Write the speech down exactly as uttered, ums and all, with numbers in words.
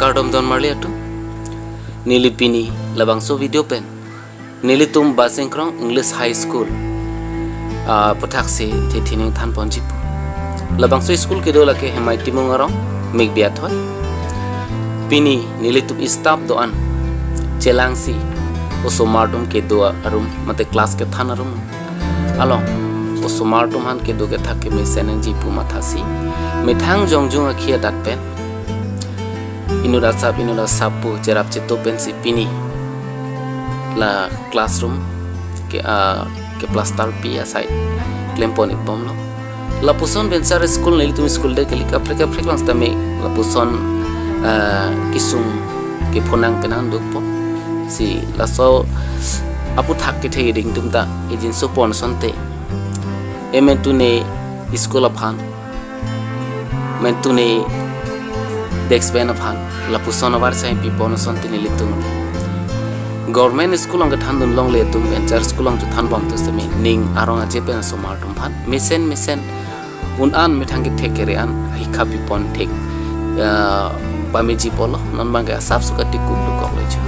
Kardom don marli atum. Neli pini labangso video pen nelitum Basingkrong English High School, ah, aputhak si ithi thining than ponji pu. Labangso school kedo lake Hemai Timung arong, Mikbi athoi. Pini nelitum staff do-an chelangsi osomar atum kedo arum mate class kethan arum along osomar atum aphan kedo kethak kemesen nangji pu mathasi, methang jongjung akhi adat pen inut asap inut asap pu cherap cheto pensi pini la classroom ke, ah, ke plaster pi asai klem pon-ik bomlo. Lapuson venture school nelitum school de kali kaprek kaprek lang sitame lapuson, ah, kesung kephonang penang dukpo. Si laso aputhak kethe keding atum ta ejinso pon asonte, emen tune school aphan, men tune desk bench aphan lapuson avar sai pi pon asonte nelitum government school along kethan dun longle atum venture school along chothan bom atum sitame ning arong aje pen osomar atum aphan mesen mesen un an methang kethek kere an hikha pi pon thek, ah, pameji pulo. Non abang ke asap suka tikum dukok lejo.